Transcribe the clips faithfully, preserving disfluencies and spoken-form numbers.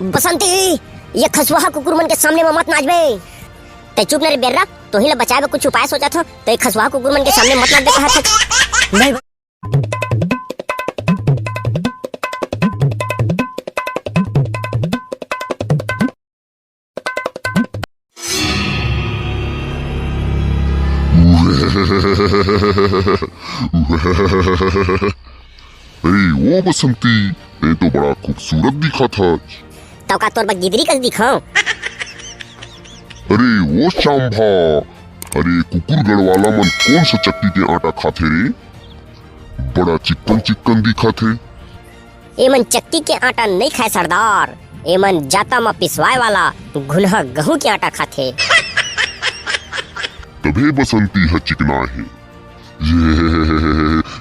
बसंती, ये खसुआहा कुकुर मन के सामने म मत नाचबे। तैं चुप न रे बेर्रा, तोही ला बचाए बर कुछ उपाय सोचत हंव, त ये खसुआहा कुकुर मन के सामने मत नाचबे कहत हंव। नहीं। अरे ओ बसंती, तैं तो बड़ा खूबसूरत दिखत हस। तव का तोर बर गिदरी कस दिखंव? अरे ओ सांभा, अरे कुकुरगढ़ वाला मन कोन सा चक्की के आटा खाथे रे? बड़ा चिक्कन चिक्कन दिखत हे। एमन चक्की के आटा नइ खाय सरदार, एमन जाता म पिसवाय वाला घुनहा गहूं के आटा खाथे। तभे बसंती ह चिकना हे। ये,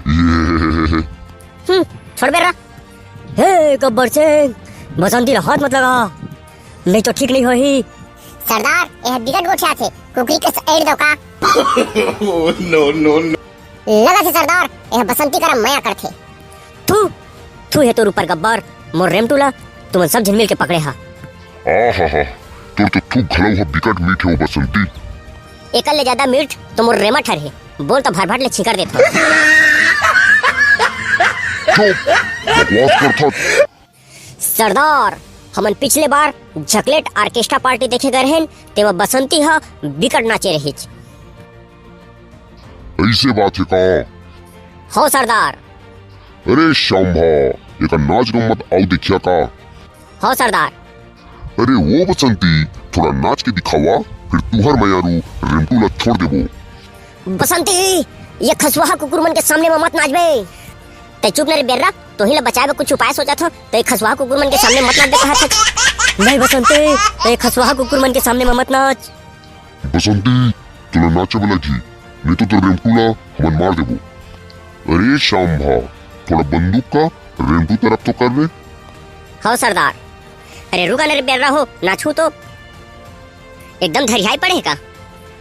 ये। हम्म, छोड़ बेर्रा। हे गब्बर सिंह, बसंती ला हाथ मत लगा, नहीं तो ठीक नहीं होही। सरदार, एह बिकट गोठियाथे, कुकरी कस एड़ दव का? Oh, no, no, no। लगथे सरदार, एह बसंती करा मया करथे। थू, थू हे तोर ऊपर गब्बर, मोर रेमटू ला तुमन सब झन मिल के पकड़े हा। आहाहा, तोर तो थूक घलऊ ह बिकट मीठ हे ओ बसंती। एकर ले जादा मीठ तो मोर रेमट हर हे, बोल तो भर भर ले छींकर देथंव। चुप, बकवास करथस। सरदार, हमन पिछले बार झकलेट ऑर्केस्ट्रा पार्टी देखे गए रहेन, तेमा बसंती ह बिकट नाचे रहिस। अइसे बात हे का? हव सरदार। अरे सांभा, एकर नाच गम्मत अउ देखिया का? हव सरदार। अरे ओ बसंती, थोड़ा नाच के दिखावा, फेर तुंहर मयारू रेमटू ला छोड़ देबो। बसंती, ये खसुआहा कुकुर मन के सामने म मत नाचबे। तैं चुप न रे बेर्रा, तोही ला बचाए बर कुछ उपाय सोचत हंव, त ये खसुआहा कुकुर मन के सामने मत नाचबे कहत हंव। नहीं बसंती, तैं ये खसुआहा कुकुर मन के सामने म मत नाच। बसंती, तोला नाचे बर लगही, नहीं तो तोर रेमटू ला हमन मार देबो। अरे सांभा, थोड़ा बंदूक का रेमटू तरफ तो कर रे। हव सरदार। अरे रुका न रे बेर्रा हो, नाचहूं तो। एकदम धरियाई पड़े हे का?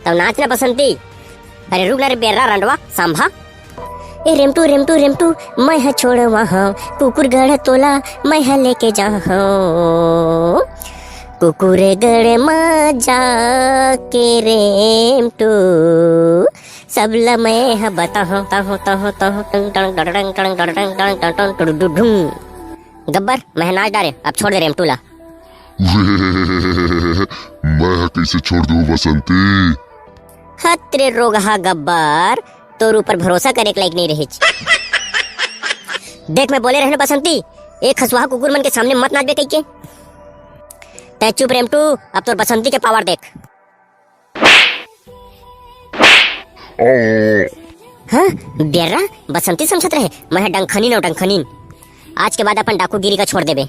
तब नाच न बसंती। अरे रुक न रे बेर्रा रंडवा सांभा। ए रेमटू, रेमटू, रेमटू, मैं ह छोड़वाहंव कुकुरगढ़ तोला, मैं ह लेके जाहंव। कुकुरगढ़ म जाके रेमटू, सबला मैं ह बताहंव, ताहंव, ताहंव, ताहंव, टंग, टंग, डडडंग, टंग, डडडंग, टंग, टंग, टंग, टुडुडुडुंग। गब्बर, मैं ह नाच डारेंव, अब छोड़ दे रेमटू ला। मैं ह कइसे छोड़ दूं बसंती? हत रे रोगहा गब्बर, तोर ऊपर भरोसा करे के लायक नइ रहिस। देख, मैं बोले रहेंव न बसंती, ए खसुआहा कुकुर मन के सामने मत नाचबे कहिके। तैं चुप रेमटू, अब तोर बसंती के पावर देख। ओ। हाँ, बेर्रा, बसंती समझत रहे, मैं ह डंखनीन अउ डंखनीन। आज के बाद अपन डाकूगिरी ला छोड़ देबे।